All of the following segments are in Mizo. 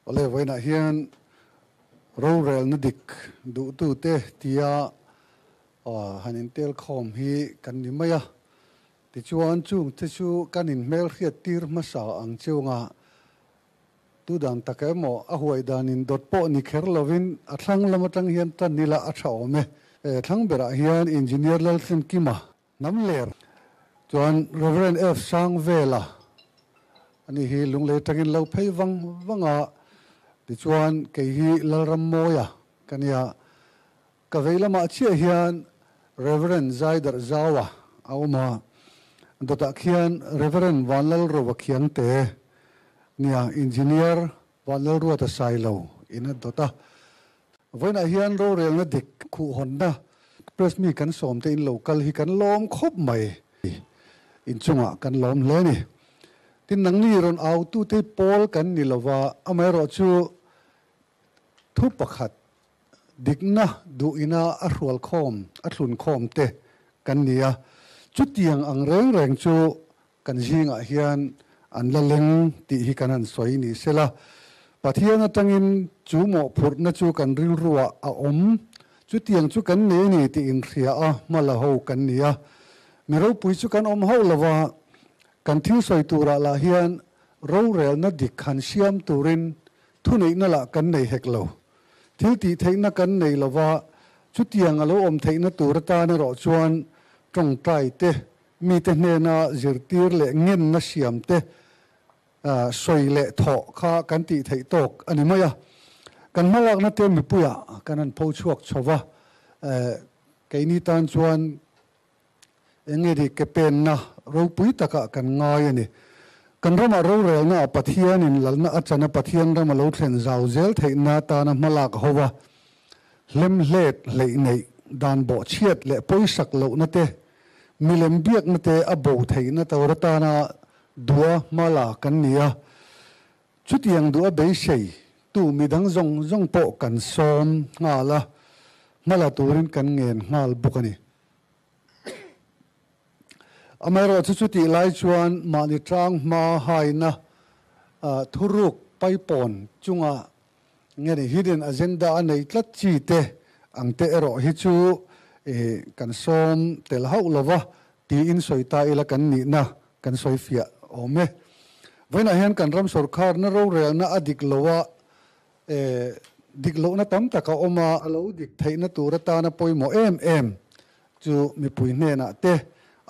Awle vawiinah hian rorelna dik duhtute tia han intel khawm hi kan ni mai a. Tichuan chungte chu kan inhmelhriat tir hmasa ang chunga tu dan tak emaw a huai danin dawt pawh ni kher lovin a thlang lam atang hian tan ila a tha awm e. Thlang berah hian Engineer Laltlinkima Hnam ler chuan Rev. F. Sangvela a ni hi lunglei atangin lo phei vang vang a, tichuan kei hi Lalrammawia ka nia. Ka vei lamah chiah hian Rev. Zaidarh Zaua a awm a, dawtah khian Rev. Vanlalrova Khiangte nia Engineer Vanlalruata Sailo in a dawt a. Vawiinah hian rorelna dik khuhhawnna press mi kan sawmte in lo kal hi kan lawm khawp mai. Inchungah kan lawm hle a ni. Tin, nangni rawn autute hi pawl kan ni lova, amaherawhchu thu pakhat dikna duh ina a hrual khawm, a thlun khawm te kan ni a. Chutiang ang reng reng chu kan zingah hian an la leng tih hi kan han sawi ni sela, Pathian atangin chu mawhphurhna chu kan rilruah a awm, chutiang chu kan nei a ni tih inhria a hma la ho kan ni a. Mi ropui chu kan awm hauh lova, kan thil sawi turah lah hian rorelna dik han siam turin thuneihna lah kan nei hek lo. Thil tih theihna kan nei lova, chutiang a lo awm theihna tur atan erawh chuan tawngtai te, Mite hnena zirtir leh ngenna siam te sawi leh thawh kha kan tih theih tawk a ni mai a. Kan hmalakna te mipuiah kan han pho chhuak chho va, keini tan chuan eng nge dik ke penna ropui takah kan ngai a ni. Kan ramah rorelna ah Pathianin lalna a chana Pathian ram a lo thlen zau zel theihna atana hmalak ho va, hlemhlet hleih neih dan bawhchhiat leh pawisak lohna te Milem biakna te a bo theihna tur atana dua hmala kan ni a, chutiang duh a beisei tu midang zawng zawng pawh kan sawm nghal a, hmala turin kan ngen nghal bawk a ni. Amaherawhchu chutih lai chuan mahni tang hma haina thuruk paipawn chunga Nge ni hidden agenda a nei tlat chi te ang te erawh hi chu kan sawm tel hauh lova tiin sawi ta ila kan nihna kan sawi fiah awm e. Vawiinah hian kan ram sorkarna rorelna a dik lo a, dik lohna tam tak a awm a, a lo dik theihna tur atana pawimawh em em chu mipui hnenah te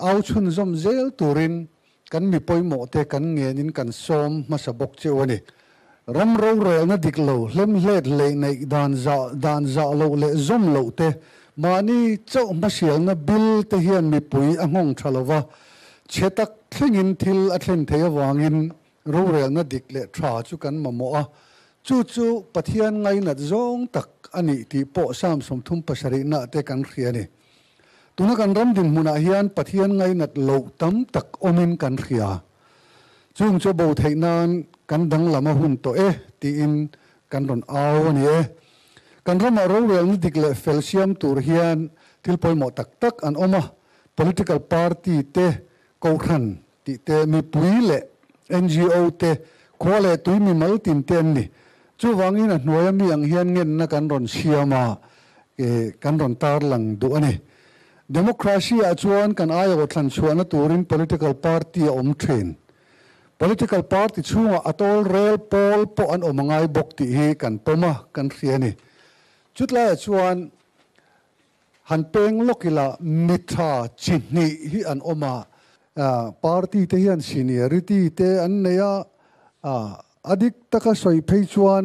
au chhunzawm zel turin Kan mi pawimawh te kan ngenin kan sawm hmasa bawk cheu a ni. Ram rorelna dik lo, hlemhlet leh neih dan zah dan zah loh leh zawm loh te, mahni chauh hmasialna bil te hian mipui a nghawng tha lo va, chhe tak thlengin thil a thlen thei avangin rorelna dik leh tha chu kan mamawh a, chu chu Pathian ngainat zawng tak a nih tih pawh Psalm 37 nah te kan hria a ni. Tuna kan ram dinhmunah hian Pathian ngainat loh tam tak awmin kan hria. Chung chu bo theih nan kan danglam a hun tawh e tiin kan rawn au a ni e. Kan ramah rorelna dik leh fel siam tur hian thil pawimawh tak tak an awm a, political party te, kohhran tih te, mipui leh ngo te, khua leh tui mimal tin te an ni. Chuvangin a hnuaia mi ang hian ngenna kan rawn siam a, kan rawn tarlang duh a ni. Democracy ah chuan kan aiawh thlan chhuahna turin political party a awm thin. Political party chhungah a tawl rel pawl pawh an awm a ngai bawk tih hi kan pawm a, kan hria a ni. Chutlaiah chuan Han peng lawk ila mi tha chi hnih hi an awm a, party te hian seniority te an nei a, a dik taka sawi phei chuan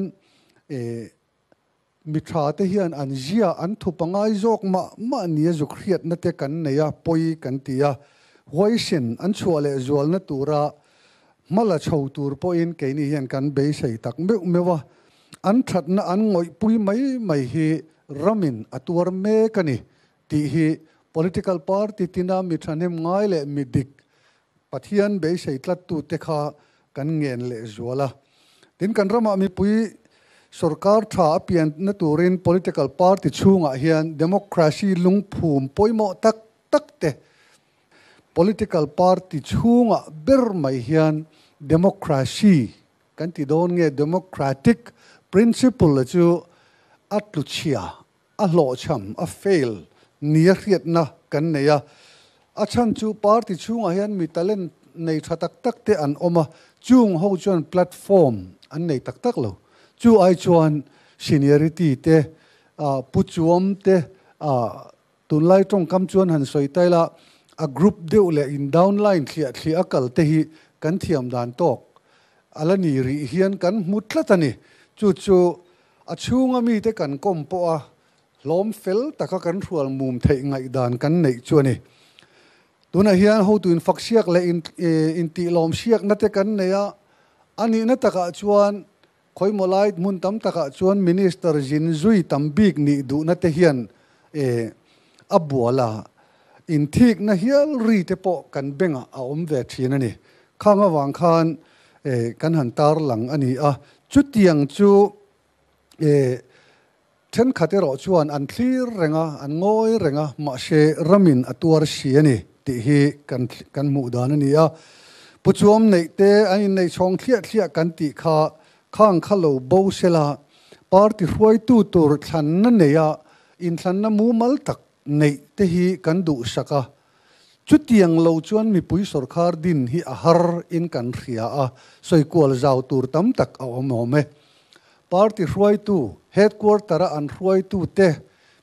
mi tha te hian an zia an thup a ngai zawk mah mah nia zuk hriatna te kan nei a, pawi kan ti a, huaisen an chhuah leh zualna tura hma la chho tur pawhin keini hian kan beisei tak meuh meuh a, An thatna an ngawihpui mai mai hi ramin a tuar mek a ni tih hi political party tina mi thahnem ngai leh mi dik Pathian beisei tlattute kha kan ngen leh zual a. Tin, kan ramah mipui sorkar tha a pianna turin political party chhungah hian democracy lungphum pawimawh tak tak te political party chhungah ber mai hian democracy. kan ti dawn nge democratic principle chu a tluchhia, a hlawhchham, a fail nia hriatna kan nei a. A chhan chu party chhungah hian mi talent nei tha tak tak te an awm a, chung ho chuan platform an nei tak tak lo. Chu ai chuan seniority te, pu chuam te, tunlai tawngkam chuan han sawi ta ila, a group deuh leh in downline thliah thliah a kal te hi kan thiam dan tawk a la ni rih hian kan hmu tlat a ni. Chu chu a chhunga mite kan kawm pawh a hlawm fel taka kan hrual mum theih ngaihdan kan neih chu a ni. Tunah hian hotu infaksiak leh intihlawmsiakna te kan nei a, a nihna takah chuan Khawimaw lai hmun tam takah chuan Minister zin zui tam bik nih duhna te hian a bual a, inthikna hial ri te pawh kan bengah a awm ve thin a ni. Khang avang khan kan han tarlang a ni a, chutiang chu thenkhat erawh chuan an thlir reng a, an ngawi reng a, mahse ramin a tuar si a ni tih hi kan kan hmuh dan a ni a. Pu Chuam neih te an inneih chhawng thliah thliah kan tih kha khang kha lo bo sela, party hruaitu tur thlanna neia inthlanna mumal tak neih te hi kan duhsak a. Chutiang lo chuan mipui sawrkhar din hi a har in kan hria a, sawikual zau tur tam tak a awm awm e. Party hruaitu, headquarter-a an hruaitute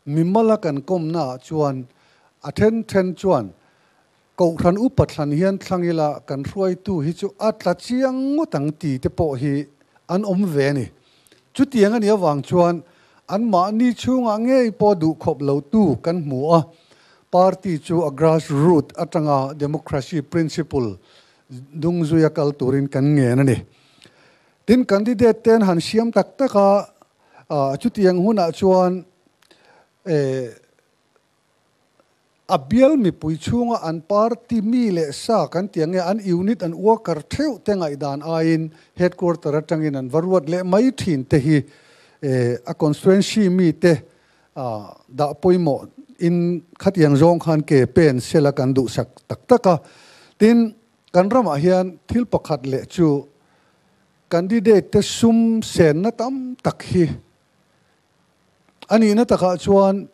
mimala kan kawmnaah chuan a then then chuan Kohhran upa thlan hian thlang ila kan hruaitu hi chu a tla chiang ngawt ang ti te pawh hi an awm ve a ni. Chutiang a nih avang chuan anmahni chhungah ngei pawh duhkhawp lotu kan hmu a, party chu a grass root atanga democracy principle dungzuia kal turin kan ngen a ni. Tin, candidate ten han siam tak tak a, chutiang hunah chuan A bial mipui chhunga an party mi leh sa kan tih ang nge an unit an worker theuh te ngaihdan aiin headquarter atangin an va ruat leh mai thin te hi a constituency mi te dah pawimawh in khatiang zawng khan ke pen sela kan duhsak tak tak a. Tin, kan ramah hian thil pakhat leh chu candidate te sum senna tam tak hi A nihna takah chuan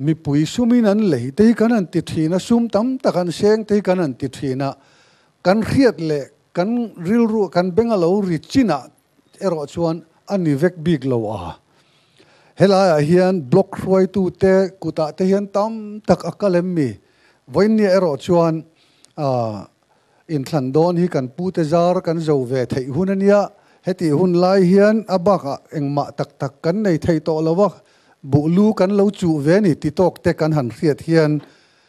mipui sumin an lei te hi kan han ti thin a, sum tam tak an seng te hi kan han ti thin a, kan hriat leh kan rilru kan beng a lo ri chinah erawh chuan a ni vek bik lo a. Helaiah hian block hruaitute kutah te hian tam tak a kal em mi? Vawiinnia erawh chuan Inthlan dawn hi kan pute zar kan zo ve theih hun a nia, hetih hun lai hian a bakah engmah tak tak kan nei thei tawh lo a, buh lu kan lo chuh ve ni ti tawk te kan han hriat hian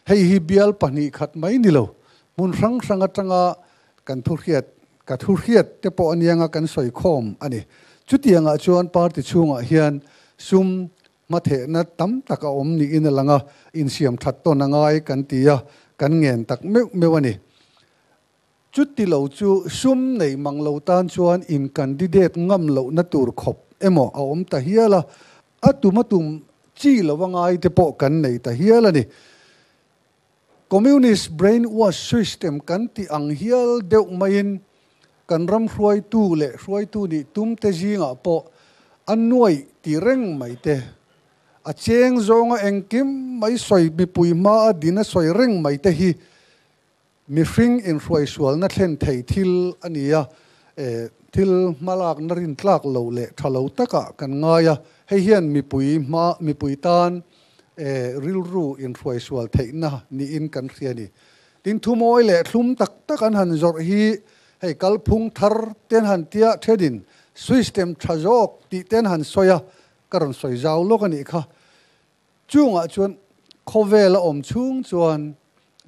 hei hi bial pahnih khat mai ni lo, hmun hrang hrang atanga kan thu hriat, ka thu hriat te pawh a nianga kan sawi khawm a ni. Chutiangah chuan party chhungah hian sum hmathehna tam tak a awm niin a lang a, insiam that tawn a ngai kan ti a, kan ngen tak meuh meuh a ni. Chuti lo chu sum nei mang lo tan chuan in candidate ngam lohna tur khawp emaw a awm ta hial a, a tum a tum chi lo a ngai te pawh kan nei ta hial a ni. Communist brainwash system kan tih ang hial deuh maiin kan ram hruaitu leh hruaitu nih tumte zingah pawh a nuaih ti reng mai te, a cheng zawnga engkim mai sawi mipui hmaa din a sawi reng mai te hi mihring inhruaisualna thlen thei thil a ni a, thil hmalakna rintlak lo leh tha lo takah kan ngai a, hei hian mipui hma mipui tan rilru inhruaisual theihna niin kan hria a ni. Tin, thumawi leh thlum tak tak an han zawrh hi hei kalphung thar te an han tia thenin system tha zawk tih te an han sawi a, ka rawn sawi zau lawk a nih kha. Chungah chuan khawvel a awm chhung chuan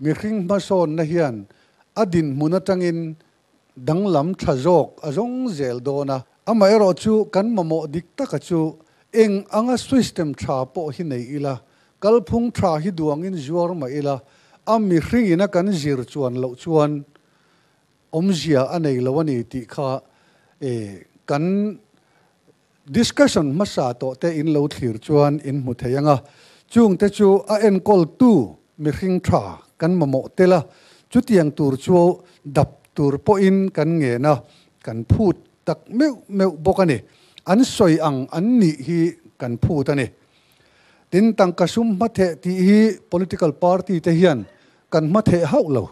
mihring hmasawnna hian a dinhmun atangin danglam tha zawk a zawng zel dawn a. Amaherawhchu kan mamawh dik taka chu eng anga system tha pawh hi nei ila, kalphung tha hi duangin zuar mah ila, a mihringin a kan zir chuan loh chuan awmzia a nei lo a ni tih kha kan Discussion hmasa tawh te in lo thlir chuan in hmu thei ang a, chung te chu a enkawltu mihring tha kan mamawh tel a, chutiang tur chu dap tur pawhin kan ngen a, kan phut tak meuh meuh bawk a ni. An sawi ang an nih hi kan phut a ni. Tin, tangka sum hmatheh tih hi political party te hian kan hmatheh hauh lo.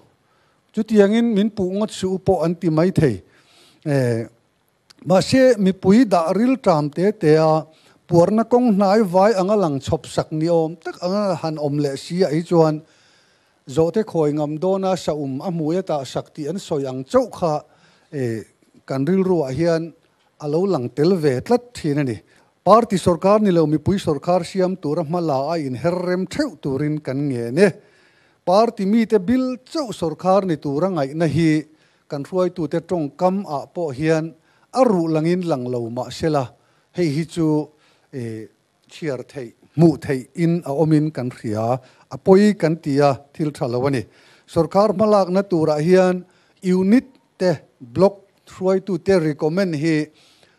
Chutiangin min puh ngawt suh u pawh an ti mai thei. Mahse, mipui dah ril ṭam te te a, puarna kawng hnai vai anga lang chhawp sak ni awm tak anga han awm leh si ah hi chuan Zawhte khawi ngam dawna saum a hmui a tah sak tih an sawi ang chauh kha kan rilruah hian a lo lang tel ve tlat thin a ni. Party sorkar ni lo mipui sorkar siam tura hma la a inher rem theuh turin kan ngen e. Party mite bil chauh sorkar ni tura ngaihna hi kan hruaitute tawngkam ah pawh hian a ruh langin lang lo mah sela hei hi chu chhiar theih, hmuh theih in a awmin kan hria, a pawi kan ti a, thil tha lo a ni. Sorkar hmalakna turah hian unit te, block hruaitute recommend hi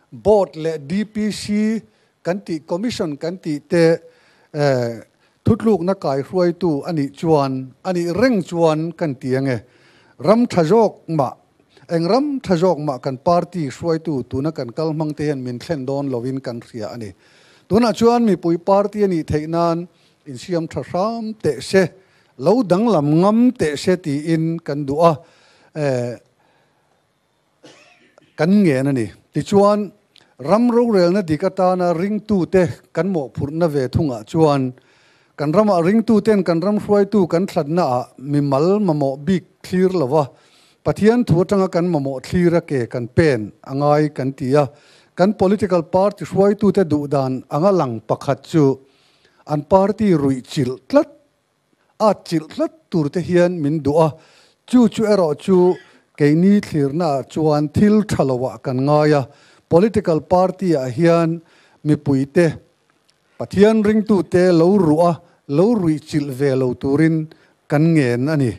board leh DPC kan tih, commission kan tih te thutlukna kai hruaitu a nih chuan, a nih reng chuan kan ti ange. Ram tha zawk mah Eng ram tha zawk mah kan party hruaitu tuna kan kal hmang te hian min thlen dawn lovin kan hria a ni. Tunah chuan mipui party a nih theih nan insiam tha hram teh se, lo danglam ngam teh se tiin kan duh a, kan ngen a ni. Tichuan, ram rorelna dik atana ringtute kan mawhphurhna ve thungah chuan kan ramah ringtuten kan ram hruaitu kan thlatnaah mimal mamawh bik thlir lova Pathian thu atanga kan mamawh thlir a ke kan pen a ngai kan ti a, kan political party hruaitute duh dan anga lang pakhat chu an party ruih chilh tlat at chilh tlat tur te hian min duh a, chu chu erawh chu keini thlirna ah chuan thil tha lo ah kan ngai a, political party ah hian mipui te Pathian ringtute lo ruh a lo ruih chilh ve lo turin kan ngen a ni.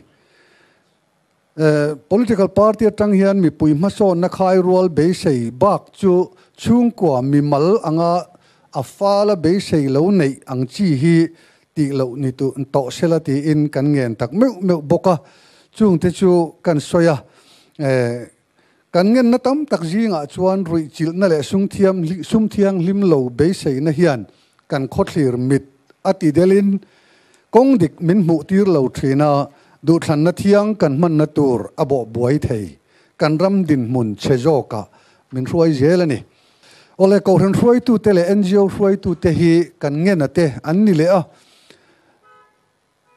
Political party atang hian mipui hmasawnna khai rual beisei bak chu chhungkua mimal anga a fala beisei lo neih ang chi hi tih loh ni tawh sela tiin kan ngen tak meuh meuh bawk a, chungte chu kan sawi a. Kan ngenna tam tak zingah chuan ruihchilhna leh sum thianghlim lo beiseina hian kan khawthlir mit a ti delin kawng dik min hmuh tir lo thin a, duhthlanna thiang kan hmanna tur a bawh buai thei. Kan ram dinhmun chhe zawkah min hruai zel a ni. Awle Kohhran hruaitute leh NGO hruaitute hi kan ngena te an ni leh a.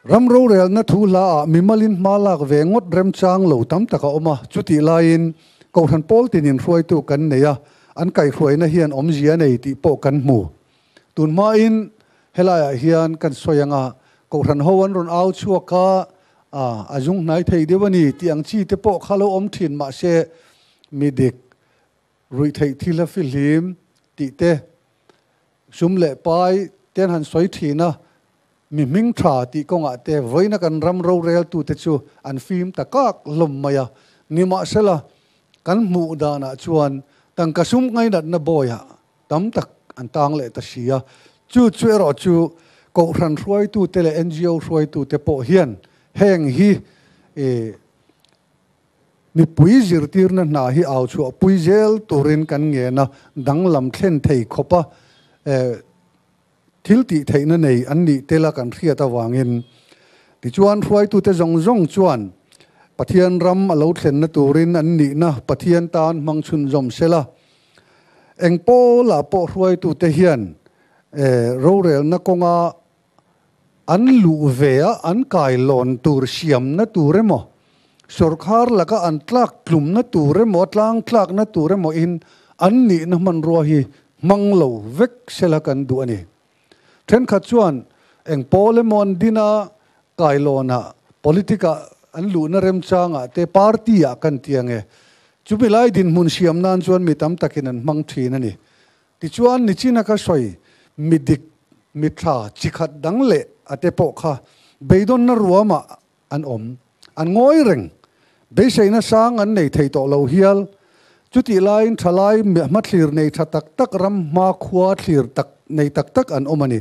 Ram rorelna thu hlaah mimalin hma lak ve ngawt remchang lo tam tak a awm a, chutih laiin Kohhran pawl tinin hruaitu kan nei a, an kaihhruaina hian awmzia nei tih pawh kan hmu. Tun hmain helaiah hian kan sawi ang a, Kohhran ho an rawn au chhuak a, a zung hnai thei deuh a ni tih ang chi te pawh kha lo awm thin mahse mi dik ruihtheih thil a fihlim tih te, sum leh pai te an han sawi thin a, mi hming tha tih kawngah te vawiina kan ram roreltute chu an fim ta kak hlawm mai a. Nimahsela, kan hmuh danah chuan tangka sum ngainatna bawiah tam tak an tang leh ta si a. Chu chu erawh chu Kohhran hruaitute leh NGO hruaitute pawh hian heng hi Mipui zirtirna hna hi au chhuah pui zel turin kan ngen a, danglam thlen thei khawpa thil tih theihna nei an nih tel a kan hriat avangin. Tichuan hruaitute zawng zawng chuan Pathian ram a lo thlenna turin an nihna Pathian tan hmang chhunzawm sela. Eng pawlah pawh hruaitute hian rorelna kawnga An luh ve a an kailawn tur siamna tur emaw, sawrkhar laka an tlak tlumna tur emaw, tlang tlakna tur emaw in an nihna hmanrua hi hmang lo vek sela kan duh a ni. Thenkhat chuan eng pawl emaw an din a, kailawnah, politic ah an luhna remchangah te party ah kan ti ang e. Chumi lai dinhmun siam nan chuan mi tam takin an hmang thin a ni. Tichuan nichina ka sawi mi dik, mi tha, chi khat dang leh a te pawh kha beidawnna ruamah an awm. An ngawi reng. Beiseina sang an nei thei tawh lo hial. Chutih laiin thalai hmathlir nei tha tak tak ram hmakhua thlir tak nei tak tak an awm a ni.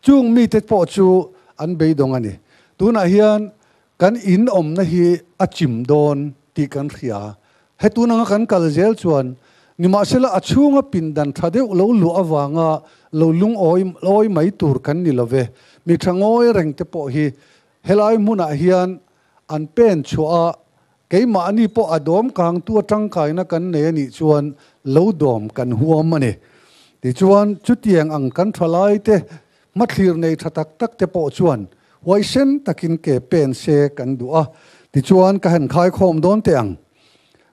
Chung mite pawh chu an beidawng a ni. Tunah hian kan in awmna hi a chim dawn tih kan hria. He tun anga kan kal zel chuan Nimahsela a chhunga pindan tha deuh lo luah avanga lo lungawi lawi mai tur kan ni lo ve. Mi tha ngawi reng te pawh hi helai hmunah hian an pen chhuah a, keimahni pawh a dawm kangtu a tangkaina kan nei a nih chuan lo dawm kan huam a ni. Tichuan, chutiang ang kan thalaite hmathlir nei tha tak tak te pawh chuan huaisen takin ke pen se kan duh a, tichuan ka han khaikhawm dawn teh ang.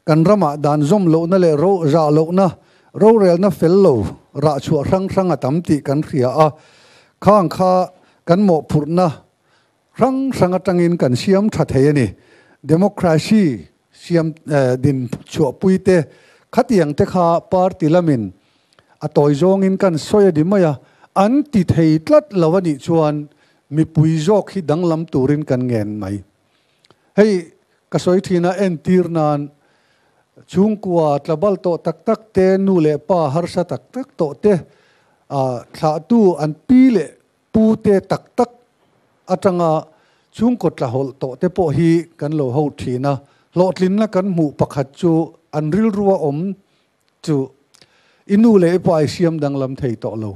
Kan ramah dan zawm lohna leh ro zah lohna, rorelna fel lo rah chhuah hrang hrang a tam tih kan hria a, khang kha kan mawhphurhna hrang hrang atangin kan siam tha thei a ni. Democracy siam din chhuahpui te khatiang te kha party lamin a tawi zawngin kan sawi a ni mai a, an ti thei tlat lo a nih chuan mipui zawk hi danglam turin kan ngen mai. Hei ka sawi thin a, entir nan chhungkua tlabal tawh tak tak te, nu leh pa harsa tak tak tawh te, thlahtu an pi leh pu te tak tak atanga chhungkaw tlahawlh tawh te pawh hi kan lo ho thin a, hlawhtlinna kan hmuh pakhat chu an rilrua awm chu i nu leh i pa i siam danglam thei tawh lo.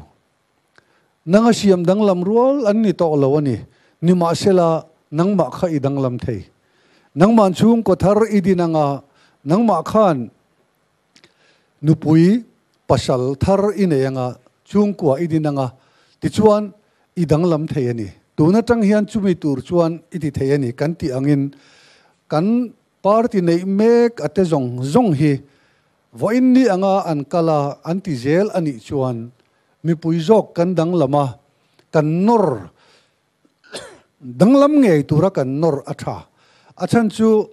Nanga siam danglam rual an ni tawh lo a ni. Nimahsela, nangmah kha i danglam thei. Nangmah chhungkaw thar i din anga, nangmah khan nupui pasal thar i nei anga, chhungkua i din anga, tichuan i danglam thei a ni. Tun atang hian chumi tur chuan i ti thei a ni kan tih angin kan party neih mek a te zawng zawng hi vawiin ni anga an kal a, an ti zel a nih chuan Mipui zawk kan danglam a, kan nawr danglam ngei tura kan nawr a tha. A chhan chu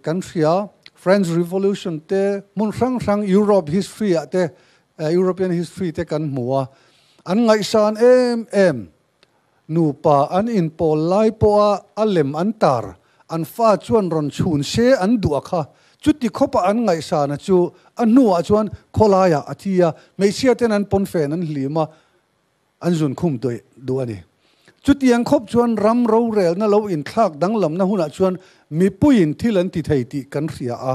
kan hria French Revolution te hmun hrang hrang Europe history ah te European history te kan hmu a, an ngaihsan em em nupa an inpawl lai pawha a lem an tar, an fa chuan rawn chhun se an duh a kha. Chuti khawpa an ngaihsana chu a hnuah chuan khawlaiah a thi a, hmeichhia ten an pawnfen an hlim a, an zun khum duh a ni. Chutiang khawp chuan ram rorelna lo inthlak danglamna hunah chuan mipuiin thil an ti thei tih kan hria a,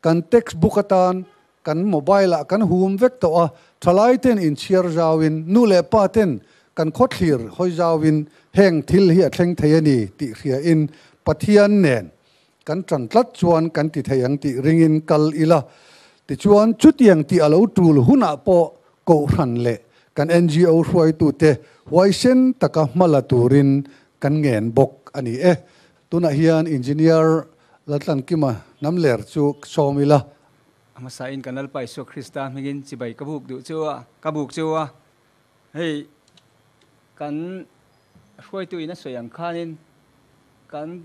Kan text book atan kan mobile ah kan hum vek tawh a, thalai ten inchhiar zauin, nu leh pa ten kan khawthlir hawi zauin heng thil hi a thleng thei a ni tih hria in Pathian nen kan tan tlat chuan kan ti thei ang tih ringin kal ila. Tichuan chutiang tih a lo tul hunah pawh Kohhran leh kan NGO hruaitute huaisen taka hma la turin kan ngen bawk a ni e. Tunah hian Engineer Laltlankima Hnamler chu sawm ila. A hmasain kan Lalpa Isua Krista hmingin chibai ka buk duh chu a, ka buk chu a. Hei kan hruaitu in a sawi ang khanin kan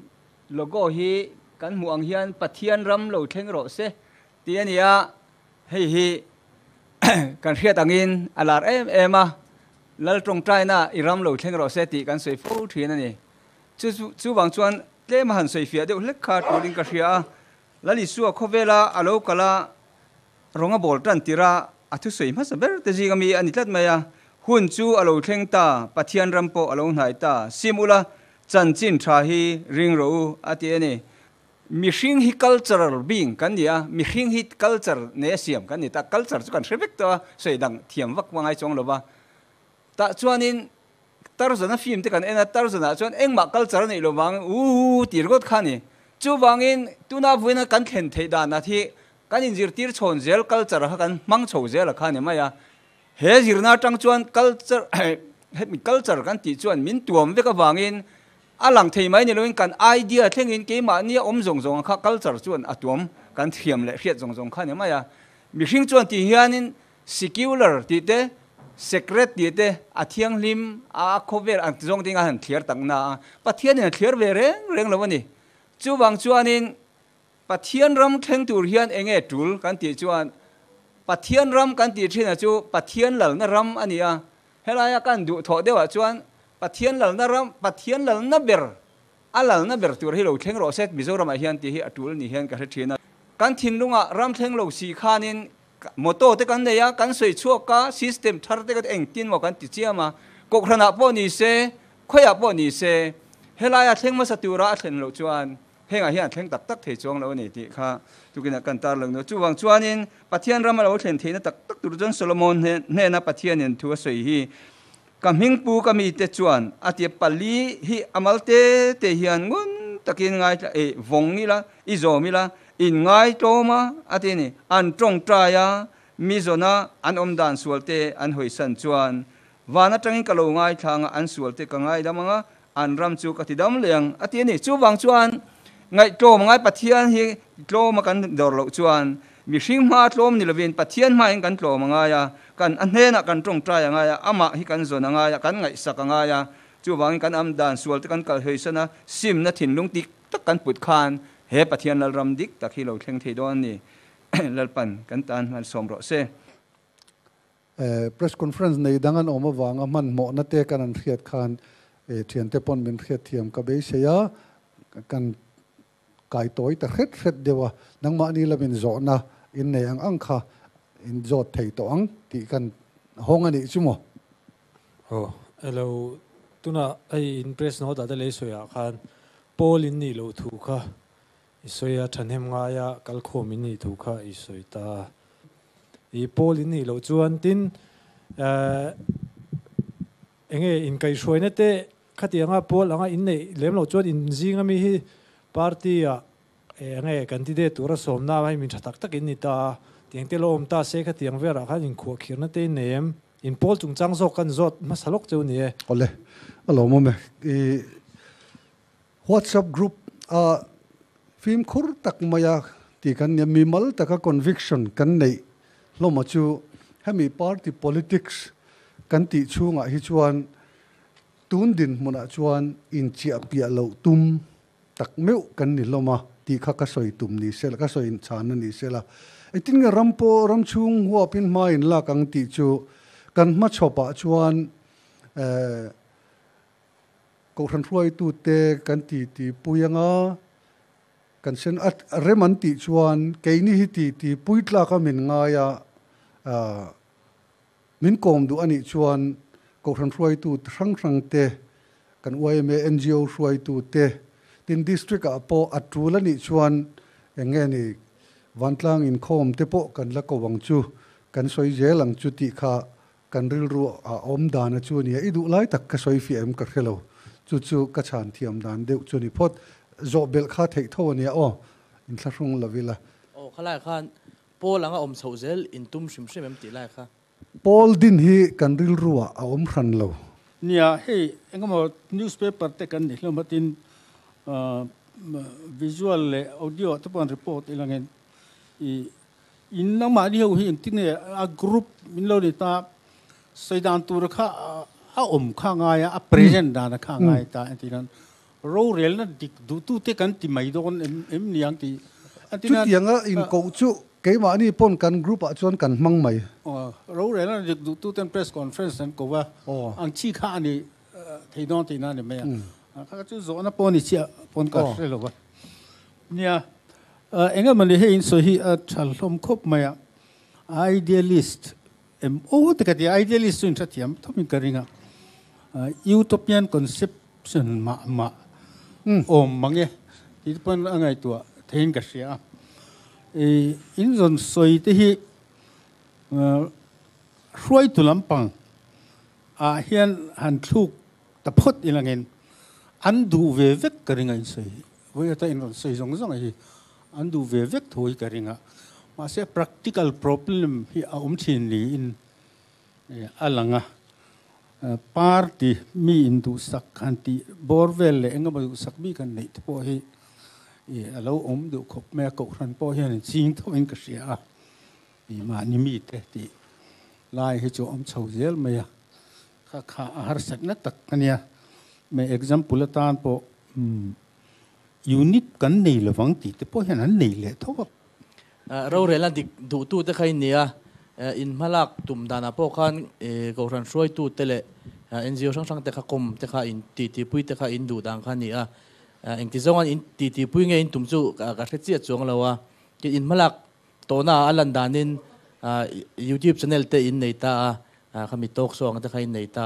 logo hi kan hmuh ang hian Pathian ram lo thleng rawh se tih a ni a, hei hi kan hriat angin a lar em em a, Lal tawngtaina i ram lo thleng rawh se tih kan sawi fo thin a ni. Chu chuvang chuan tlem a han sawi fiah deuh hlek kha tulin ka hria a, Lal Isua khawvela a lo kal a, rawng a bawl tan tir a, a thusawi hmasa ber te zing ami a ni tlat mai a, hun chu a lo thleng ta, Pathian ram pawh a lo hnai ta, sim ula, chanchin tha hi ring rawh u, a ti a ni. Mihring hi cultural being kan ni a, mihring hi culture nei a siam kan ni ta, culture chu kan hre vek tawh a, sawi dang thiam vak ngai chuang lo va, tah chuanin Tarzan-a film te kan en a, Tarzan-ah chuan engmah culture a neih lo vang uu tih ringawt kha a ni. Chuvangin tuna vawiina kan thlen theih danah hi kan inzirtir chhawn zel culture kha kan hmang chho zel a kha a ni mai a. He zirna atang chuan culture hemi culture kan tih chuan min tuam vek avangin a lang thei mai ni loin kan idea thlengin keimahnia awm zawng zawng kha culture chuan a tuam kan thiam leh hriat zawng zawng kha a ni mai a. Mihring chuan tih hianin Secular tih te, Secret tih te, a thianghlim a khawvel ang zawng ding a han thliar tak na a, Pathianin a thliar ve reng reng lo a ni. Chuvang chuanin Pathian ram thleng tur hian eng nge tul kan tih chuan Pathian ram kan tih thin a chu Pathian lalna ram a ni a, helaia kan duhthawh deuhah chuan Pathian lalna ram, Pathian lalna ber a lalna ber tur hi lo thleng rawh se Mizoramah hian tih hi a tul ni hian ka hre thin a. Kan thinlungah ram thleng lo si khanin Motor te kan nei a, kan sawi chhuak a, system thar te kha engtin maw kan ti chiam a, Kohhranah pawh ni se, khawiah pawh ni se, helaia thleng hmasa tura a thlen loh chuan Hengah hian a thleng tak tak thei chuang lo a ni tih kha tukinah kan tar lo nu. Chuvang chuanin Pathian ram a lo thlen theihna tak tak tur chuan Solomon hnena Pathianin thu a sawi hi, Ka hmingpu ka mite chuan a tia pali hi a mal te te hian ngun takin ngaithla eh vawng ila, i zawm ila, in ngaitlawm a, a ti a ni. An tawngtai a, mi zawna an awm dan sual te an hawisan chuan van atangin ka lo ngaithla anga an sual te ka ngaidam anga an ram chu ka ti dam leh ang, a ti a ni. Chuvang chuan ngaihtlawm ngai Pathian hi tlawma kan dawr loh chuan mihring hma tlawm ni lovin Pathian hmain kan tlawm a ngai a, kan a hnenah kan tawngtai a ngai a, amah hi kan zawn a ngai a, kan ngaihsak a ngai a. Chuvangin kan am dan sual te kan kal hawisan a, simna thinlung dik tak kan put khan he Pathian Lalram dik tak hi lo thleng thei dawn a ni. Lalpan kan tan hmalsawm rawh se. Press conference nei dang an awm avanga hmanhmawhna te kan an hriat khan thiante pawn min hriat thiam ka beisei a, kan kai tawi ta hret hret deuh a, nangmahni lamin zawhna in nei ang ang kha in zawt thei tawh ang tih kan hawng a nih chu maw? Aw, elo tunah hei in press note ah te lei sawi ah khan Paul in nih loh thu kha I sawi a, thahnem ngaia kalkhawm in nih thu kha i sawi ta. I pawl in nih loh chuan tin enge inkaihhruaina te khatianga pawl anga in neih lem loh chuan in zing ami hi party ah enge candidate tura sawmna hei min tha tak tak in ni ta a, tiang te lo awm ta se khatiang velah khan inkhuahkhirna te in nei em? In pawl chungchang zawk kan zawt hmasa lawk cheu ni e. Awle, a lawmawm e. I WhatsApp group a fimkhur tak maia tih kan nia, mimal taka conviction kan neih hlawma chu hemi party politics kan tih chhungah hi chuan tun dinhmunah chuan inchiah piah loh tum tak meuh kan ni hlawm a tih kha ka sawi tum ni sela, ka sawi inchhanna ni sela. Engtin nge ram pawh ram chhung huapin hma in lak ang tih chu kan hmachhawpah chuan Kohhran hruaitute kan ti ti pui anga kan sen a rem an tih chuan keini hi ti ti pui tlak a min ngai a, min kawm duh a nih chuan Kohhran hruaitu hrang hrang te, kan yma NGO hruaitu te, tin District ah pawh a tul a nih chuan eng nge ni vantlang inkhawm te pawh kan la ko ang chu, kan sawi zel ang chu tih kha Kan rilru a awm dan a chu a nia, i duh lai tak ka sawi fiah em ka hre lo, chu chu ka chhan thiam dan deuh chu a ni phawt, zawh belh kha theih tho a nia aw, inthlahrung lo ila. Aw khalai khan Paul anga awm chhoh zel in tum hrim hrim em tih lai kha. Paul din hi kan rilru ah a awm hran lo. Nia, hei engemaw newspaper te kan ni hlawm a tin visual leh audio ah te pawh an report ilangin i In nangmah ni ho hi engtin nge a group min lo ni ta sawi dan tur kha a awm kha ngai a, a present dan a kha ngai ta engtin an rorelna dik duhtu te kan ti mai dawn em em ni ang tih an ti nan Chutianga inkoh chu keimahni pawn kan group ah chuan kan hmang mai. Aw, rorelna dik duhtu ten press conference an ko a, ang chi kha a ni thei dawn tihna a ni mai a. Kha chu zawhna pawh a ni chiah pawn ka hre lo va. Nia, eng emaw ni hei in sawi hi a tha hlawm khawp mai a, idealist em aw te ka ti a, idealist chu in hrethiam thawp in ka ring a, utopian conception mah mah awm mang e tih te pawn a ngaihtuah theiin ka hria a, in zawn sawi te hi hruaitu lampang ah hian han thluk ta phawt ilangin an duh ve vek ka ring a in sawi hi. Vawi ata in rawn sawi zawng zawng hi an duh ve vek tho hi ka ring a, mahse practical problem hi a awm thin niin a lang a, party mi in duhsak han tih bawr vel leh engemaw duhsak bik han neih te pawh hi a lo awm duh khawp mai a, kohhran pawh hian in ching tho in ka hria a, mahni mite tih lai hi chu a awm chho zel mai a. Kha kha a harsatna tak a nia. Me example atan pawh unit kan nei lovang tih te pawh hian an nei leh tho a. Rorelna dik duhtu te kha in nia, in hmalak tum danah pawh khan Kohhran hruaitu te leh NGO hrang hrang te kha kawm te kha in titipui te kha in duh dan kha a ni a. Engti zawnga in titipui nge in tum chu ka hre chiah chuang lo a. In hmalak Tawhna a lan danin YouTube channel te in nei ta a, khami talk show ang te kha in nei ta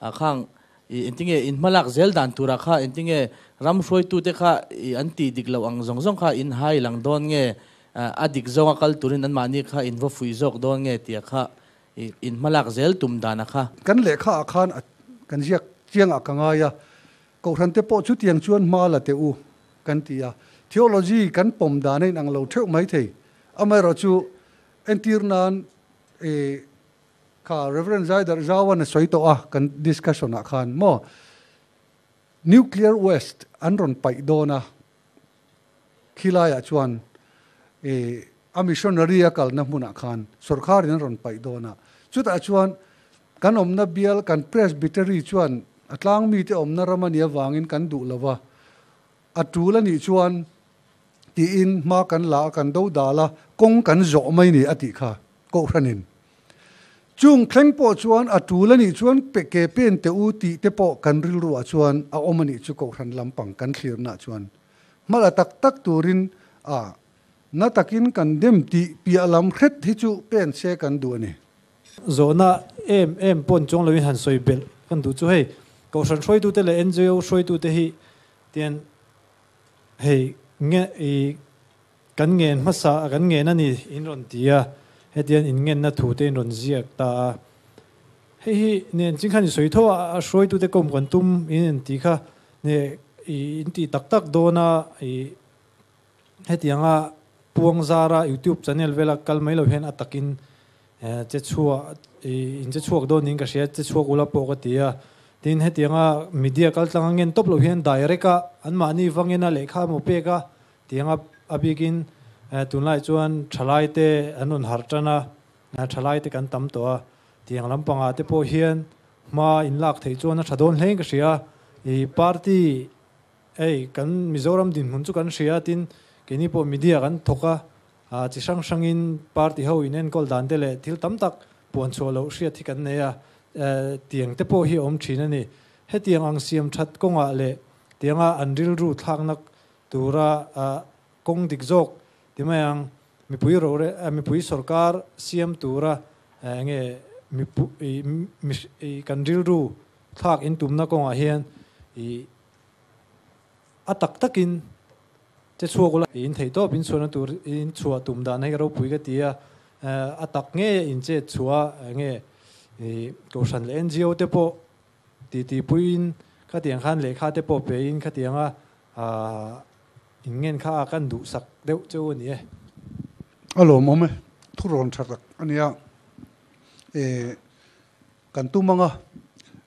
a, khang I engtinge in hmalak zel dan turah kha engtinge ram hruaitute kha i an tih dik loh ang zawng zawng kha in hai lang dawn nge, a dik zawnga kal turin anmahni kha in va fuih zawk dawn nge tia kha i in hmalak zel tum dana kha. Kan lehkha ah khan a kan ziak chiang ah ka ngai a, Kohhran te pawh chutiang chuan hma la teh u kan ti a, theology kan pawm dan a inang lo theuh mai thei. Amaherawhchu entir nan i Kha Rev. Zaidarh Zauan a sawi tawh a kan discussion ah khan maw Nuclear waste an rawn paih dawn a, khilai ah chuan i a missionary a kalna hmunah khan sawrkharin an rawn paih dawn a, chutah chuan kan awmna bial kan Presbytery chuan a tlang mite awmna ram a nih avangin kan duh lo va, a tul a nih chuan tiin hma kan la a, kan do dal a, kawng kan zawh mai ni a tih kha Kohhranin. Chung thleng pawh chuan a tul a nih chuan pe ke pen teh u tih te pawh kan rilruah chuan a awm a nih chu Kohhran lampang kan thlirnaah chuan hma la tak tak turin a na takin kan dem tih piah lam hret hi chu pen se kan duh a ni. Zawhna em em pawn chuang loin han sawi belh kan duh chu hei Kohhran hruaitute leh NGO hruaitute hi tian hei nge i Kan ngen hmasa a kan ngen a ni in rawn ti a, hetiang in ngenna thu te in rawn ziak ta a. Hei hi nen ching khan i sawi tho a, a hruaitute kawm kan tum in in ti kha ne i in ti tak tak dawn a, i hetianga puang zara youtube channel vela kal mai lo hian a takin che chhuah i in che chhuak dawn niin ka hria, che chhuak ula pawh ka ti a. Tin hetianga media kal tlanga ngen tawp lo hian direct a anmahni vangena lehkha emaw pek a, Tianga a bikin tunlai chuan thalaite an rawn harh tan a, thalaite kan tam tawh a, tiang lampangah te pawh hian hma in lak theih chuan a tha dawn hlein ka hria. I party hei kan Mizoram dinhmun chu kan hria tin keini pawh media kan thawk a, chi hrang hrangin party ho in enkawl dan te leh thil tam tak puan chhuah loh hriat hi kan nei a, tiang te pawh hi a awm thin a ni. Hetiang ang siam that kawngah leh tianga an rilru thlakna Tura kawng dik zawk ti mai ang, mipui rore mipui sorkar siam tura enge i kan rilru thlak in tumna kawngah hian i a tak takin che chhuak ula in theih tawp in chhuahna tur in chhuah tum dan hei ropui ka ti a, a tak ngei in chet chhuah enge i Kohhran leh NGO te pawh Titi puiin khatiang khan lehkha te pawh pein khatianga in ngen kha a kan duhsak deuh cheu a ni e. A lawmawm e, thurawn tha tak a nia. E, kan tum anga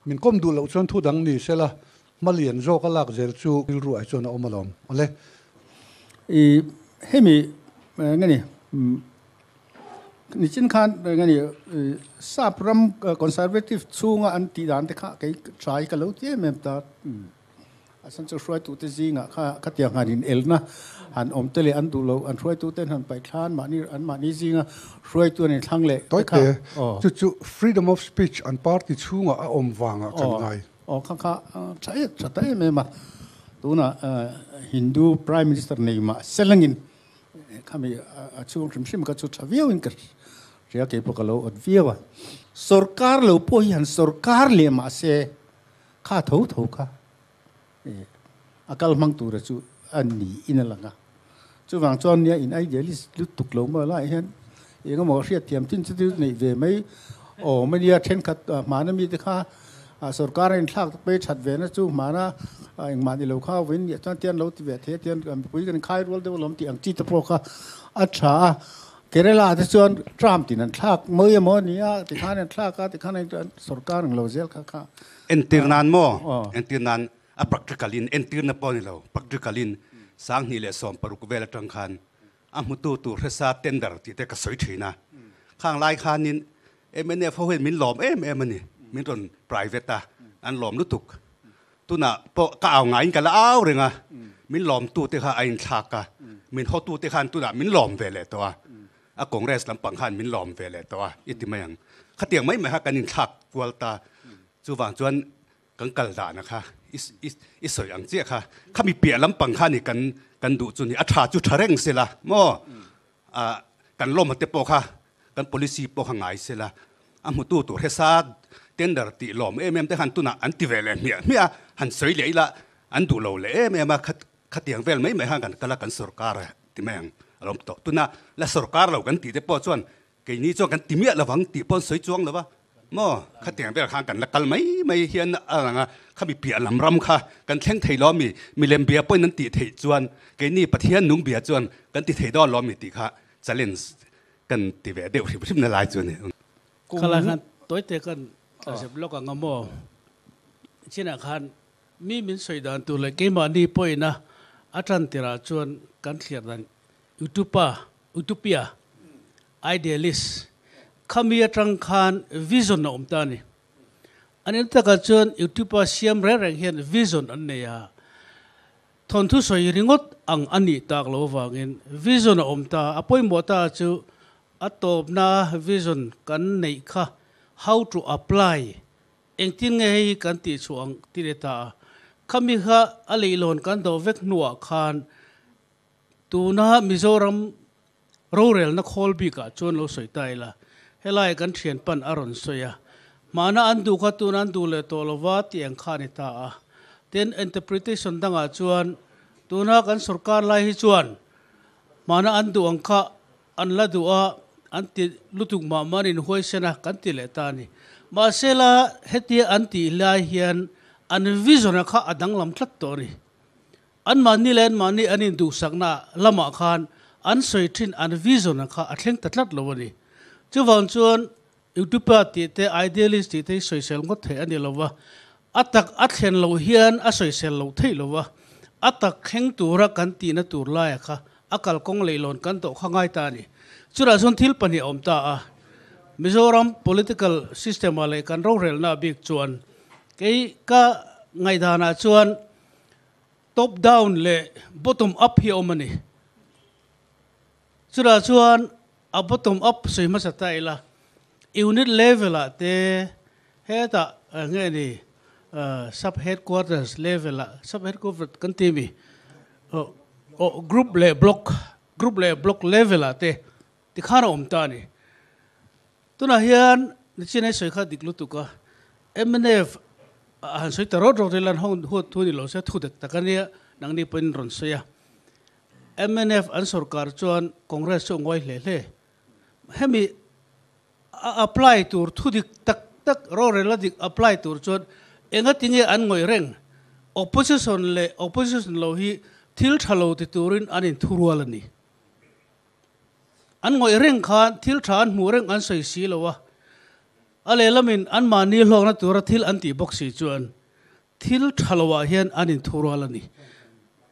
min kawm duh loh chuan thu dang ni sela, hma lian zawk a lak zel chu rilru ai chuan a awm alawm. Awle. I hemi nge ni Nichin khan eng a ni sap ram conservative chhunga an tih dan te kha kei trai ka lo ti em em ta. A chhan chu hruaitute zingah kha khatiang han inelna han awm te leh an duh lo an hruaituten han paih thlan mahni an mahni zinga hruaitu an inthlang leh te kha. Tawi te, chu chu freedom of speech an party chhungah a awm vangah kan ngai. Aw kha kha tha em tha ta em em a. Tunah Hindu Prime Minister nei mah selangin Khami a chhung hrim hrim kha chu tha viau in ka hria kei pawh ka lo awt viau a. Sorkar lo pawh hi han sorkar leh mah se kha tho tho kha a kal hmang tura chu a ni in a lang a. Chuvang chuan nia in idealist lutuk lo maw lai hian engemaw hriatthiam chin chu neih ve mai awm a nia thenkhat hmana mite kha Sorkar a inthlak tak mai that ve na chu hmana engmah ni lo kha vawiin nih chuan tian lo ti ve thei a tian mipui kan inkhai rual deuh alawm tih ang chi te pawh kha a tha a. Kerala te chuan Trump tin an thlak mai emaw a ni a tikhan an thlak a tikhan sorkar ang lo zel kha kha. Entir nan maw? Entir nan a practical in entirna pawh a ni lo practical in 2016 vel atang khan a hmutu tur hresa tender tih te ka sawi thin a. Khang lai khanin Mnf ho hian min lawm em em a ni, min rawn private a, an lawm lutuk. Tunah pawh ka au ngaiin ka la au reng a, min lawmtute kha a inthlak a, min hawtute khan tunah min lawm ve leh tawh a, a Congress lampang khan min lawm ve leh tawh a, i ti mai ang. Khatiang mai mai kha kan inthlak kual ta, chuvang chuan Kan kal dahna kha i sawi ang chiah kha, khami piah lampang kha ni kan kan duh chu ni, a tha chu tha reng sela maw, kan lawmna te pawh kha kan policy pawh kha ngai sela, a hmutu tur hre sa Tender tih lawm em em te khan tunah an ti ve leh hmiah hmiah a, han sawi leh ila an duh lo leh em em a, khatiang vel mai mai khan kan kal a, kan sorkar a ti mai ang a lawm tawh. Tuna la sorkar lo kan tih te pawh chuan keini chuan kan ti miah lovang tih pawh an sawi chuang lo va, maw khatiang vel khan kan la kal mai mai hian a lang a, khami piah lam ram kha kan thleng thei lo ami, milem bia pawhin an tih theih chuan keini Pathian nung bia chuan kan ti thei dawn lo ami tih kha challenge kan ti ve deuh hrim hrim na lai chu a ni. Khalai khan tawite kan zep lawk ang a maw? Chinah khan mi min sawi dan tur leh keimahni pawhina a tan tirah chuan kan thliar dan Utupa, Utopia, Idealist khami atang khan vision a awm ta a ni. An en takah chuan Utupa siam reng reng hian vision an nei a, thawnthu sawi ringawt ang a nih tak lo avangin vision a awm ta a, a pawimawh ta chu A tawpna vision kan neih kha how to apply, engtin nge hei hi kan tih chhuah ang ti leh ta a. Khami kha a leihlawn kan dawh vek hnuah khan tuna Mizoram rorelna khawl bikah chuan lo sawi ta ila, helai kan thian pan a rawn sawi a, hmana an duh kha tuna an duh leh tawh lova tih ang kha a ni ta a. Tin, interpretation dangah chuan tuna kan sorkar lai hi chuan hmana an duh ang kha An la duh a, an ti lutuk mah mah an inhuaisen a, kan ti leh ta a ni. Mahsela, hetia an tih lai hian an vision-a kha a danglam tlat tawh a ni. Anmahni leh anmahni an induhsakna lamah khan an sawi thin an vision-a kha a thleng ta tlat lo a ni. Chuvang chuan Utopia tih te, idealist tih te hi sawisel ngawt theih a ni lo va, a tak a thlen loh hian a sawisel loh theih lo va, a tak thleng tura kan tihna tur laia kha a kalkawng leihlawn kan tawh kha ngai ta a ni. Chutah chuan thil pahnih a awm ta a, Mizoram political system-ah leh kan rorelna bik chuan kei ka ngaihdanah chuan top down leh bottom up hi a awm a ni. Chutah chuan A bottom up sawi hmasa ta ila, unit level ah te hetah nge ni sub headquarters level ah, sub headquarters kan ti mi aw group leh block, group leh block level ah te tikhan a awm ta a ni. Tunah hian nichin ai sawi kha dik lutuk a, mnf han sawi ta rawt rawt ila an huat thu ni lo se thu dik tak a nia nangni pawhin rawn sawi a. Mnf an sorkar chuan Congress chu a ngawi hle hle. Hemi a apply tur thu dik tak tak rorel a dik apply tur chuan engati nge an ngawih reng? Opposition leh opposition lo hi thil tha lo ti turin an inthurual a ni. An ngawih reng khan thil tha an hmuh reng an sawi si lo a, a lehlamin anmahni hlawkna tura thil an tih bawk si chuan Thil tha lo ah hian an inthurual a ni.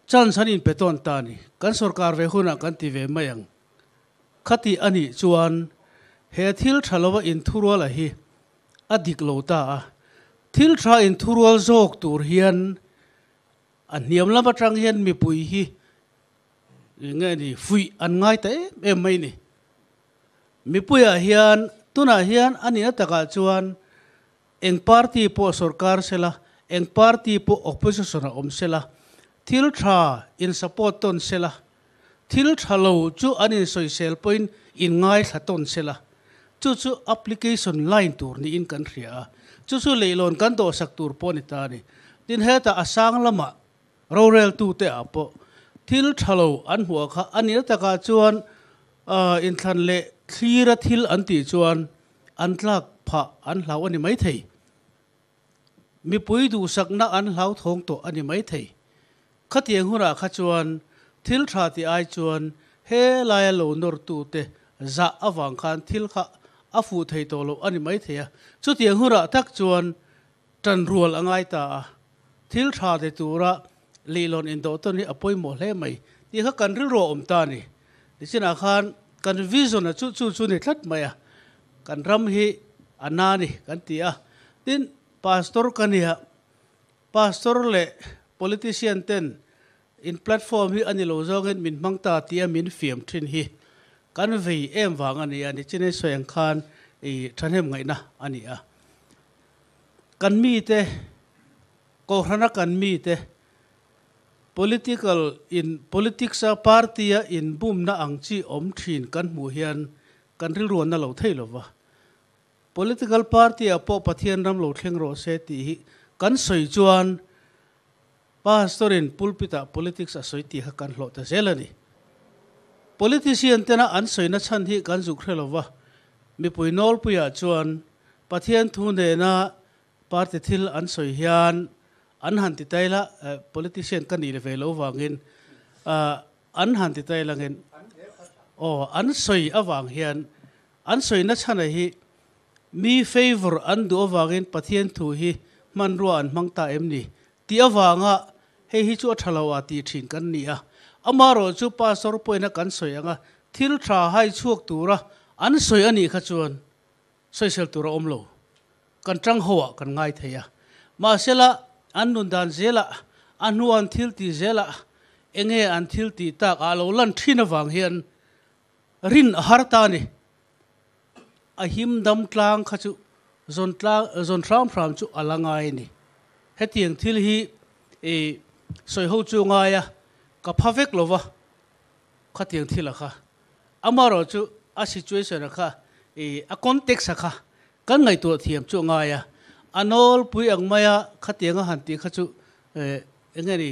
Chance an inpe tawn ta a ni. Kan sorkar ve hunah kan ti ve mai ang. Khati a nih chuan he thil tha lo a inthurual a hi a dik lo ta a. Thil tha inthurual zawk tur hian a hniam lam atang hian mipui hi nge ni fuih an ngai ta em em mai ni. Mipuiah hian tunah hian a nihna takah chuan Eng party pawh sorkar sela, eng party pawh opposition a awm sela, thil tha in support tawn sela, thil tha lo chu an insawisel pawhin in ngaithla tawn sela, chu chu application line tur niin kan hria a, chu chu leihlawn kan dawhsak tur pawh a ni ta a ni. Tin, hetah a sang lamah roreltute ah pawh thil tha lo an hmuh kha a nihna takah chuan inthlan leh thlira thil an tih chuan An tlak phah an hlau a ni maithei. Mipui duhsakna an hlauthawng tawh a ni maithei. Khatiang hunah kha chuan thil tha tih ai chuan he laia lo nawrtute zah avang khan thil kha a fuh thei tawh loh a ni maithei a. Chutiang hunah tak chuan tan rual a ngai ta a. Thil tha ti tura leihlawn indawh tawn hi a pawimawh hle mai tih kha kan rilru a awm ta a ni. Nichinah khan kan vision a chu chu chu ni tlat mai a, kan ram hi a na ni kan ti a. Tin, pastor ka nia, pastor leh politician ten in platform hi a ni lo zawngin min hmang ta tia min fiam thin hi kan vei em vang a ni a, nichin sawi ang khan i thahnem ngaihna a ni a. Kan mite, Kohhrana kan mite, political in politics-a party-a inbumna ang chi awm thin kan hmuh hian kan rilruanna lo thei lo va. Political party ah pawh Pathian ram lo thleng rawh se tih hi kan sawi chuan Pastor in pulpit ah politics a sawi tih kha kan hlawh ta zel a ni. Politician tena an sawina chhan hi kan zuk hre lova, mipui nawlpuiah chuan Pathian thu nena party thil an sawi hian an han ti tail a, politician ka nih ve lo vangin an han ti tail angin aw an sawi avang hian an sawina chhana hi mi favour an duh avangin Pathian thu hi hmanrua an hmang ta em ni Tih avanga hei hi chu a tha lo a tih thin kan ni a, amaherawhchu Pastor pawhin kan sawi anga thil tha hai chhuak tura an sawi a nih kha chuan sawisel tur a awm lo, kan tang ho ah kan ngai thei a. Mahsela an nun dan zelah, a hnu an thil tih zelah enge an thil tih tak ah lo lan thin avang hian rin a har ta a ni. A him dam tlang kha chu zawn tlang zawn hram hram chu a la ngai a ni. Hetiang thil hi i sawi ho chu ngai a, ka pha vek lo va khatiang thil a kha. Amaherawh chu a situation a kha i a context a kha kan ngaihtuah thiam chu a ngai a. A nawlpui ang maia khatiang a han tih kha chu eng nge ni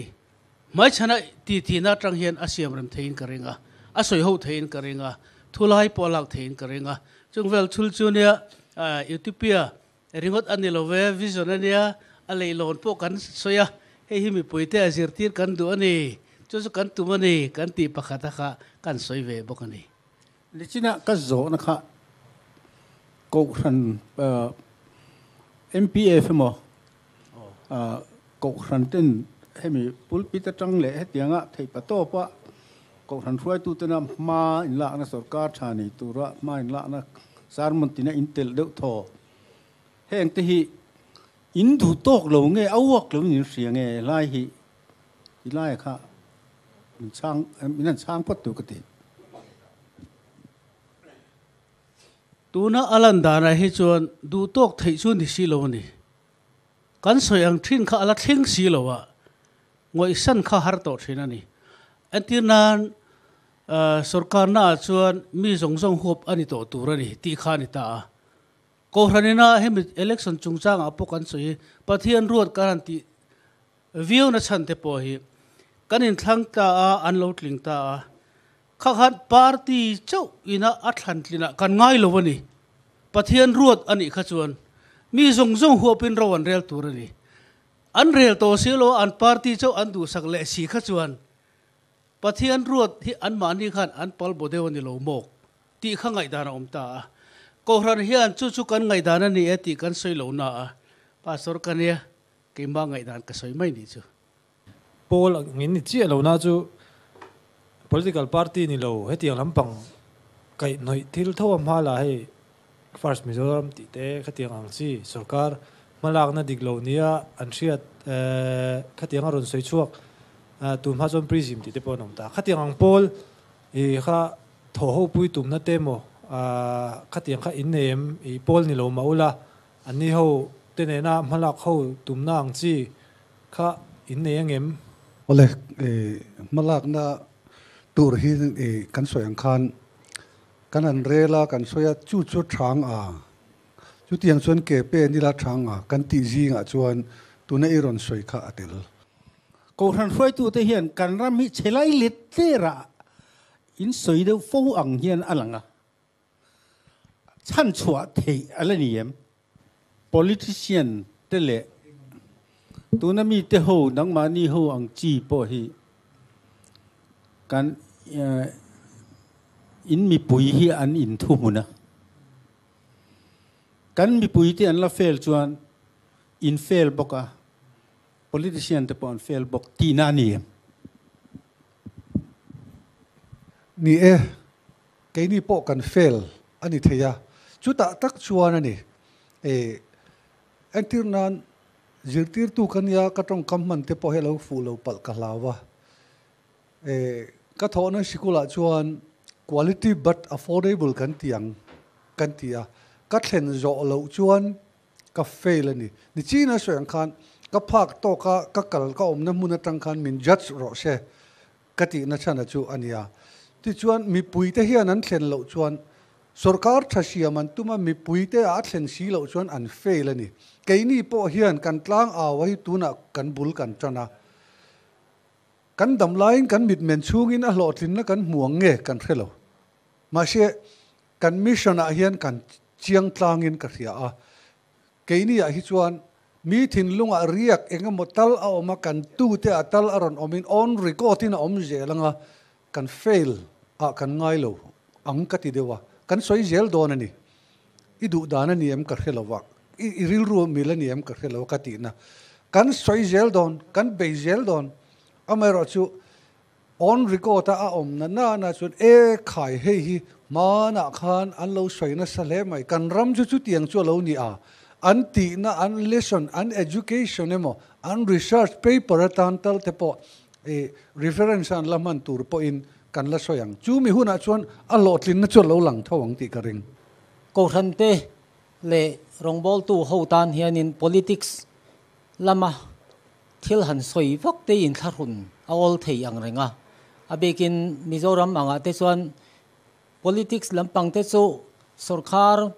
Hmaichhana tithihna atang hian a siam rem theiin ka ring a, a sawi ho theiin ka ring a, thulai pawh a lak theiin ka ring a. Chung vel thul chu nia Utopia ringawt a ni lo ve, vision a nia, a leihlawn pawh kan sawi a, hei hi mipuite a zirtir kan duh a ni, chu chu kan tum a ni kan tih pakhat a kha kan sawi ve bawk a ni. Nichina ka zawhna kha Kohhran MPF emaw Kohhran ten hemi pulpit atang leh hetianga theihpa tawpa Kohhran hruaitutena hma inlakna sorkar tha nei tura hma inlakna sermon tina in telh deuh thaw. Heng te hi in duh tawk lo nge a uak lo in in hria nge helai hi ti laia kha min chhang min han chhang phawt tur ka ti. Tuna a lan danah hi chuan duh tawk theih chu ni si lo a ni. Kan sawi ang thin kha a la thleng si lo a, ngawihsan kha har tawh thin a ni. Entir nan sorkarnaah chuan mi zawng zawng huap a ni tawh tur a ni tih kha a ni ta a. Kohhranina hemi election chungchangah pawh kan sawi hi Pathian ruat kan han tih viauna chhan te pawh hi kan inthlang ta a, an lo tling ta a. Kha khan party chauh ina a thlan tlinah kan ngai lo a ni. Pathian ruat a nih kha chuan mi zawng zawng huapin ro an rel tur a ni. An rel tawh si lo a, an party chauh an duhsak leh si kha chuan Pathian ruat hi anmahni khan an pal bo deuh a ni lo mawk tih kha ngaihdan a awm ta a. Kohhran hian chu chu kan ngaihdan a ni e tih kan sawi lo na a, Pastor ka nia, keimah ngaihdan ka sawi mai nih chu. Pawl angin ni chiah lo na chu political party ni lo hetiang lampang kaihhnawih thil tho a hma la hei First Mizoram tih te khatiang ang chi sorkar hmalakna dik lo nia an hriat khatiang a rawn sawi chhuak tun hma chuan Prism tih te pawh an awm ta khatiang ang pawl i kha thaw ho pui tumna te emaw khatiang kha in nei em i pawl ni lo mah ula anni ho te nena hmalak ho tumna ang chi Kha in nei ang em? Awle, hmalakna tur hi kan sawi ang khan kan han rel a, kan sawi a, chu chu thang a, chutiang chuan ke pe nila thang a kan tih zingah chuan tuna i rawn sawi kha a tel. Kohhran hruaitute hian kan ram hi chhe lai let tlerah in sawi deuh fo ang hian a lang a, chhan chhuah theih a la ni em? Politician te leh tuna mite ho nangmahni ho ang chi pawh hi kan in mipui hi an inthuhmun a. Kan mipui te an la fail chuan in fail bawk a, politician te pawh an fail bawk tihna a ni em? Ni e, Keini pawh kan fail a ni thei a, chutah tak chuan a ni. E, entir nan zirtirtu ka nia, ka tawngkam hman te pawh hi a lo fuh lo palh ka hlau a. E, ka thawhna sikulah chuan quality but affordable kan ti ang kan ti a, ka thlen zawh loh chuan ka fail a ni. Nichina sawi ang khan ka phak tawka ka kal ka awmna hmun atang khan min judge rawh se Ka tihna chhana chu a nia. Tichuan, mipuite hian an thlen loh chuan Sorkar tha siam an tum a, mipuite a thlen si loh chuan an fail a ni. Keini pawh hian kan tlang au a hi tunah kan bul kan tan a. Kan dam laiin kan mitmen chhungin a hlawhtlinna kan hmu ang nge kan hre lo. Mahse, kan mission ah hian kan chiang tlangin ka hria a. Keini ah hi chuan mi thinlungah riak eng emaw tal a awm a, kan tute ah tal a rawn awmin on record in a awm zel ang a, kan fail ah kan ngai lo ang ka ti deuh a, kan sawi zel dawn a ni. I duh dan a ni em ka hre lo a, i rilru mil a ni em ka hre lo a ka tihna. Kan sawi zel dawn, kan bei zel dawn. Amaherawhchu On record a a awm na na na chuan e khai hei hi hmanah khan an lo sawi nasa hle mai, kan ram chu chutiang chu a lo ni a, an tihna, an lesson, an education emaw, an research paper atan tal te pawh i reference a an la hman tur pawhin kan la sawi ang. Chu mi hunah chuan a hlawhtlinna chu a lo lang tho ang tih ka ring. Kohhran te leh rawngbawltu ho tan hianin politics lama thil han sawi vak te inthlahrun a awl thei ang reng a. A bikin Mizoram angah te chuan politics lampang te chu sorkar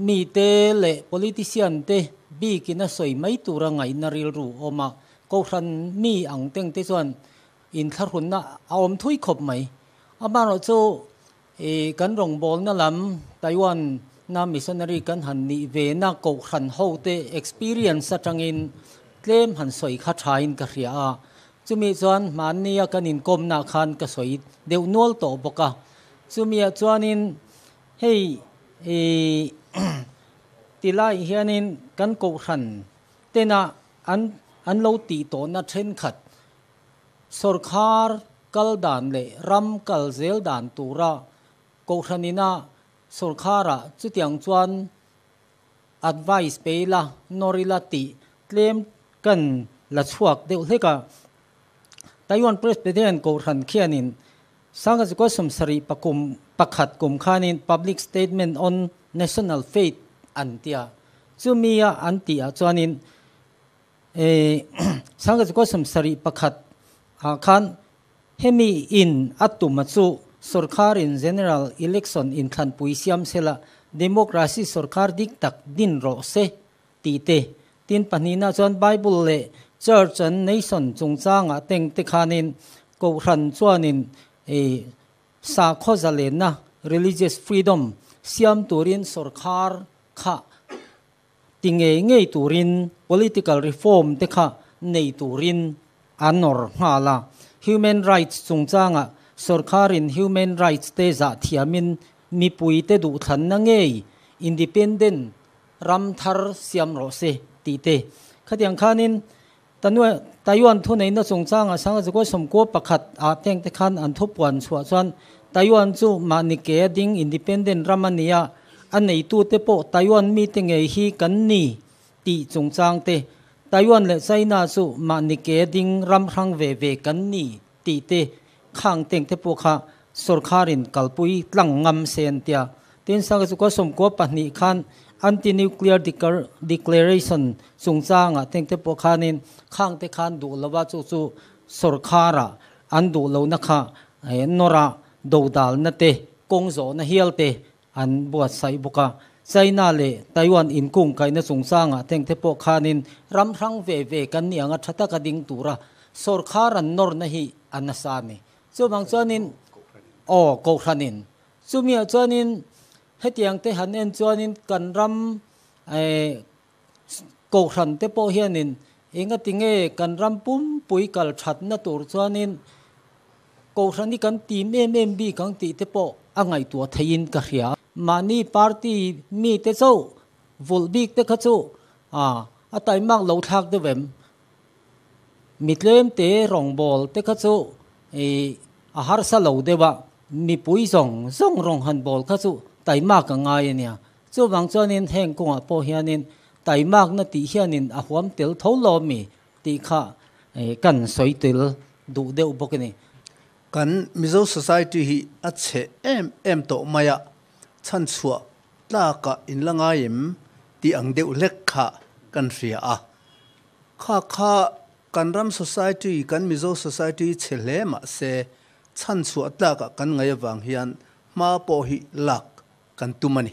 mite leh politician te bikin a sawi mai tura ngaihna rilru awm a. Kohhran mi ang teng te chuan inthlahrunna a awm thui khawp mai. Amaherawhchu I kan rawngbawlna lam Taiwan na missionary kan han nih ve na kohhran ho te experience atangin tlem han sawi kha thain ka hria a. Chumi chuan hmannia kan inkawmna khan ka sawi deuh nual tawh bawk a. Chumia chuanin hei i tilai hianin kan kohhran tena an an lo tih tawhna thenkhat Sorkhar kal dan leh ram kal zel dan tura Kohhranina sorkharah chutiang chuan advice pe ila, nawr ila tih tlem kan la chhuak deuh hlek a. Taiwan Presbyterian Kohhran khianin Sangha 71 kum khanin Public Statement on National Faith an tia. Chumia an tihah chuanin 1971 ah khan hemi in a tum a chu sorkharin General Election inthlanpui siam sela Democracy sorkhar dik tak din rawh se tih te, tin pahnihna chuan Bible leh Church and Nation chungchangah teng te khanin Kohhran chuanin sakhaw zalenna, religious freedom, siam turin sorkhar kha Ti ngei ngei turin political reform te kha nei turin a nawr nghal a. Human rights chungchangah sorkarin human rights te zah thiamin mipui te duhthlanna ngei independent ram thar siam rawh se tih te. Khatiang khanin Taiwan thuneihna chungchangah 1991 ah teng te khan an thupuan chhuah chuan Taiwan chu mahni ke a ding independent ram a ni a, a neitute pawh Taiwan mite ngei hi kan ni tih chungchang te, Taiwan leh China chu mahni ke a ding ram hrang ve ve kan ni tih te khang teng te pawh kha sorkharin kalpui tlang ngam se an tia. Tin, 1992 khan Anti-Nuclear Declaration chungchangah teng te pawh khanin khang te khan duh lova chu chu sorkharah an duh lohna kha nawra dodalna te, kawng zawhna hial te an buatsaih bawk a. China leh Taiwan inkungkaihna chungchangah teng te pawh khanin ram hrang ve ve kan nih anga tha taka ding tura sorkhar an nawrna hi a nasa a ni. Chuvang chuanin aw Kohhranin chumiah chuanin hetiang te han en chuanin kan ram Kohhran te pawh hianin engati nge kan ram pumpui kal thatna tur chuanin Kohhran hi kan tim em em bik ang tih te pawh a ngaihtuah theihin ka hria. Mahni party mite chauh vulh bik te kha chu a taimak lo thlak deuh em? Mi tlemte rawngbâwl te kha chu a harsa lo deuh a, mipui zawng zawng rawng han bâwl kha chu taimak a ngai a nia. Chuvang chuanin heng kawngah pawh hianin taimakna tih hianin a huam tel tho lo mi tih kha kan sawi tel duh deuh bawk a ni. Kan Mizo society hi a chhe em em tawh mai a, chhanchhuah tlakah in la ngai em tih ang deuh hlek kha kan hria a. Kha kha kan ram society, kan Mizo society hi chhe hle mah se, chhanchhuah tlakah kan ngaih avang hian Hma pawh hi lak kan tum a ni.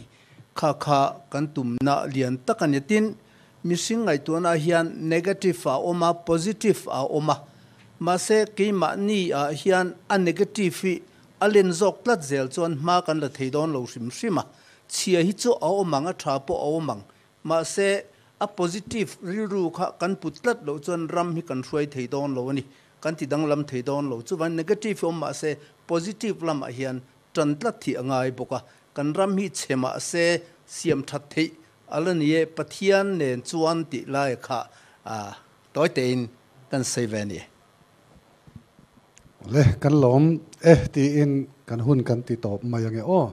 Kha kha kan tumna lian tak a ni. Tin, mihring ngaihtuahna hian negative a awm a, positive a awm a. Mahse, keimahni ah hian a negative hi a len zawk tlat zel chuan hma kan la thei dawn lo hrim hrim a. Chhia hi chu a awm ang, a tha pawh a awm ang. Mahse, a positive rilru kha kan put tlat loh chuan ram hi kan hruai thei dawn lo a ni. Kan ti danglam thei dawn lo. Chuvangin negative hi awm mahse positive lamah hian tan tlat hi a ngai bawk a. Kan ram hi chhe mahse siam that theih a la ni e, Pathian nen chuan tih lai kha tawi tein kan sawi ve a ni. Le, kan lawm e tiin kan hun kan ti tawp mai ange aw.